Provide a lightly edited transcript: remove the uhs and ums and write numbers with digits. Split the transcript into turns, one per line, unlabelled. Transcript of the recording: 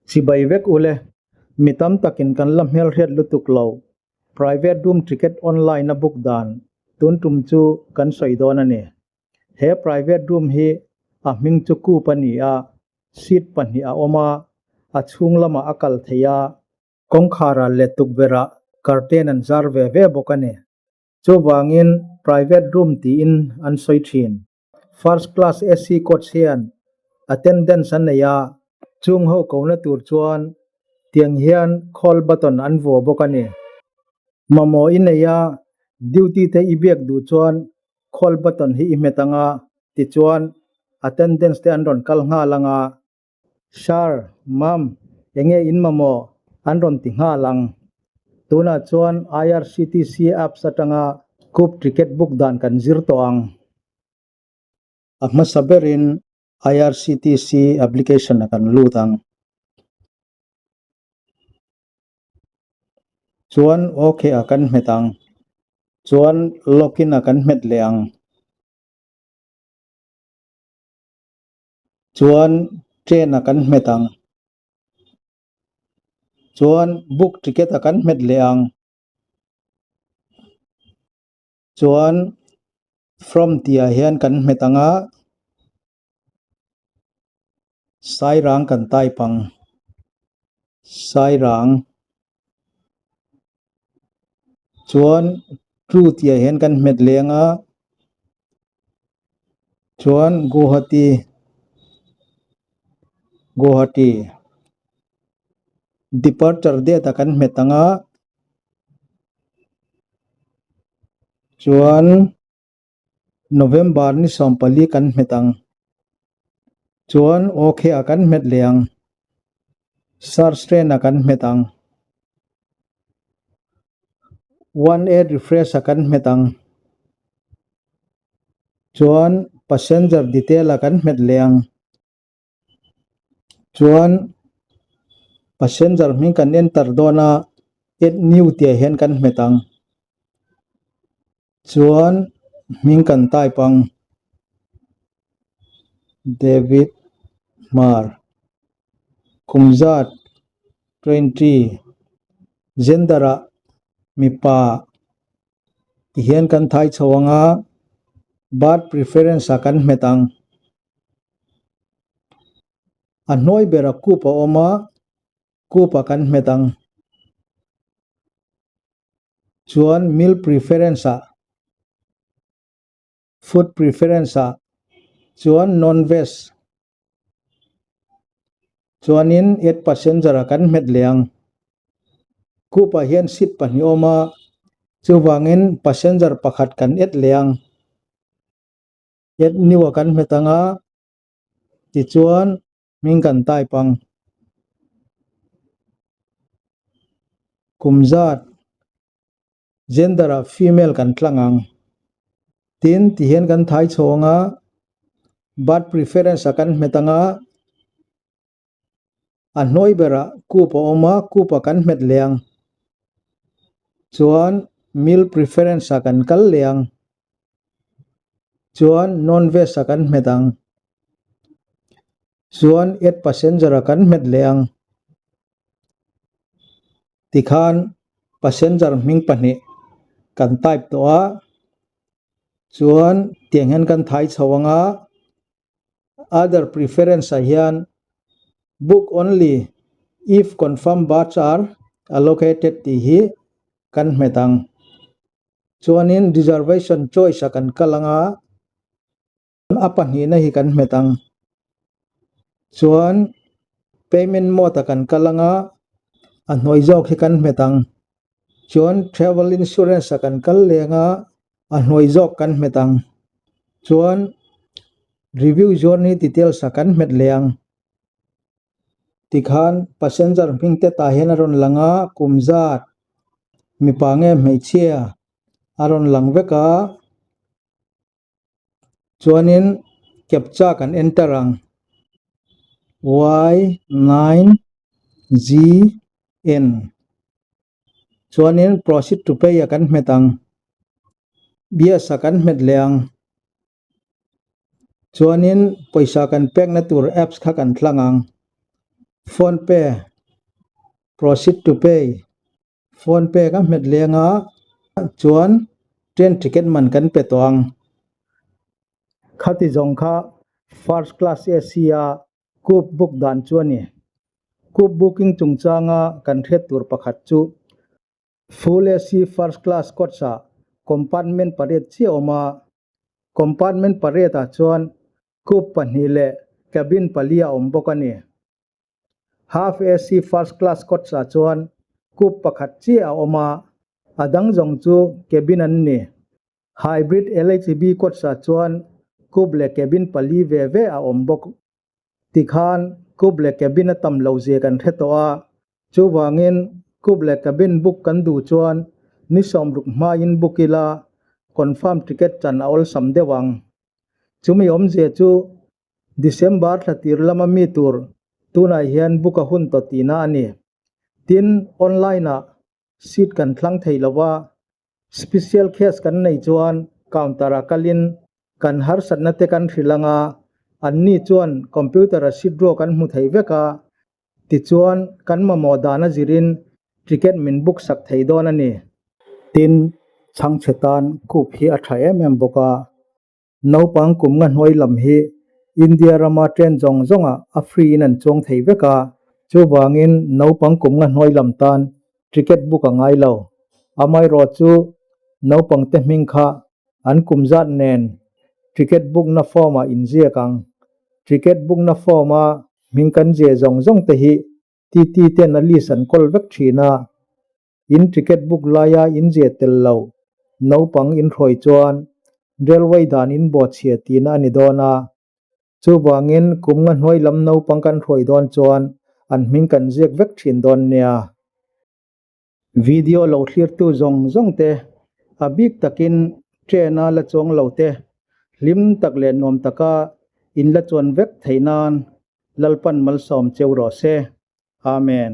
Chibai vek ule, mi tam takin kan la hmelhriat lutuk lo, private room ticket online a book dan tun tum chu kan sawi dawn a ni. He private room hi a hming chu Coop a ni a, seat pahnih a awm a, a chhung lamah a kal thei a, kawngkharah leh tukverhah curtain an zar ve ve bawk a ni. Chuvangin private room tiin an sawi thin. First class AC coach hian attendance an nei a, chung ho kohna tur chuan tiang hian call button an vuah bawk a ni. Mamawh i nei a, duty te i biak duh chuan call button hi i hmet ang a, tichuan attendance te an rawn kal nghal ang a. Sir, Ma'am, enge in mamawh? An rawn ti nghal ang. Tunah chuan IRCTC apps atanga Coup ticket book dan kan zir tawh ang. A hmasa berin IRCTC application a kan lut ang. Chuan OK a kan hmet ang. Chuan login a kan hmet leh ang. Chuan train a kan hmet ang. Chuan book ticket a kan hmet leh ang. Chuan from tih ah hian kan hmet ang a, Sairang kan type ang. Sairang. Chuan true tih ah hian kan hmet leh ang a. Chuan Guwahati Guwahati departure date ah kan hmet ang a chuan November ni 14 kan hmet ang chuan OK ah kan hmet leh ang search train ah kan hmet ang one eight refresh ah kan hmet ang. Chuan passenger detail a kan hmet leh ang. Chuan passenger hming kan enter dawn a add new tih ah hian kan hmet ang. Chuan hming kan type ang David Hmar Kumzat 20 gender ah mipa. Tihian kan thai chho ang a, birth preference ah kan hmet ang. A hnuai berah cup a awm a, cup ah kan hmet ang. Chuan meal preference ah, food preference ah chuan non-veg. Chuanin add passenger ah kan hmet leh ang. Group ah hian seat pahnih a awm a, chuvangin passenger pakhat kan add leh ang. Add new ah kan hmet ang a, tichuan hming kan type ang. Kum zat gender ah female kan tlang ang. Tin, tihian kan thai chho ang a, birth preference ah kan hmet ang a, a hnuai berah cup a awm a, cup ah kan hmet leh ang. Chuan meal preference ah kan kal leh ang. Chuan non-veg ah kan hmet ang. Chuan add passenger ah kan hmet leh ang. Tikhan passenger hming pahnih kan type tawh a, chuan tiang hian kan thai chho ang a, other preference ah hian book only if confirm berths are allocated tih hi kan hmet ang. Chuanin reservation choice ah kan kal ang a. A pahnihna hi kan hmet ang. Chuan payment mode ah kan kal ang a, a hnuai zawk hi kan hmet ang. Chuan travel insurance ah kan kal leng a, a hnuai zawk kan hmet ang. Chuan review journey details ah kan hmet leh ang. Tikhan passenger hming te tah hian a rawn lang a, kum zat, mipa nge hmeichhia a rawn lang vek a. Chuanin captcha kan enter ang y nine g n chuanin proceed to pay a kan hmet ang yes a kan hmet leh ang chuanin pawisa kan pekna tur apps kha kan thlang ang. Phone Pay, Proceed to Pay, Phone Pay ka hmet leng a, chuan train ticket man kan pe tawh ang. Khati zawng kha First Class AC a Coupe book dan chu a ni. Coupe booking chungchanga kan hriat tur pakhat chu Full AC First Class coach ah compartment pariat chiah a awm a, compartment pariat ah chuan coupe pahnih leh cabin pali a awm bawk a ni. Half AC First Class coach ah chuan coupe pakhat chiah a awm a, a dang zawng chu cabin an ni. Hybrid LHB coach ah chuan coupe leh cabin pali ve ve a awm bawk. Tikhan coupe leh cabin a tam lo zia kan hre tawh a, chuvangin coupe leh cabin book kan duh chuan ni sawmruk hmain book ila confirm ticket chan a awlsam deuh ang. Chumi awmzia chu December thla tir lama mi tur tunah hian book a hun tawh tihna a ni. Tin, online ah seat kan thlang thei lo a, Special case kan nei chuan counter ah kalin kan harsatna te kan hrilh ang a, anni chuan computer a seat ruak an hmu thei vek a, tichuan kan mamawh dan a zirin ticket min book sak thei dawn a ni. Tin, chhangchhe tan coupe hi a tha em em bawk a, Naupang kum nga hnuai lam hi India rama train zawng zawngah a free in an chuang thei vek a, chuvangin naupang kum nga hnuai lam tan ticket book a ngai lo. Amaherawh chu naupangte hming kha an kum zat nen ticket book na form ah inziak ang. Ticket book na form a hming kan ziah zawng zawng te hi TT ten a list an kawl vek thin a, In ticket book laia in ziah tel lo naupang in hruai chuan railway dan in bawhchhia tihna a ni dawn a. Chuvangin kum nga hnuai lam naupang kan hruai dawn chuan an hming kan ziak vek thin dawn nia. Video lo thlirtu zawng zawng te, a bik takin train a la chuang lo te, hlim tak leh nuam taka in la chuan vek theih nan Lalpan malsawm cheu rawh se. Amen.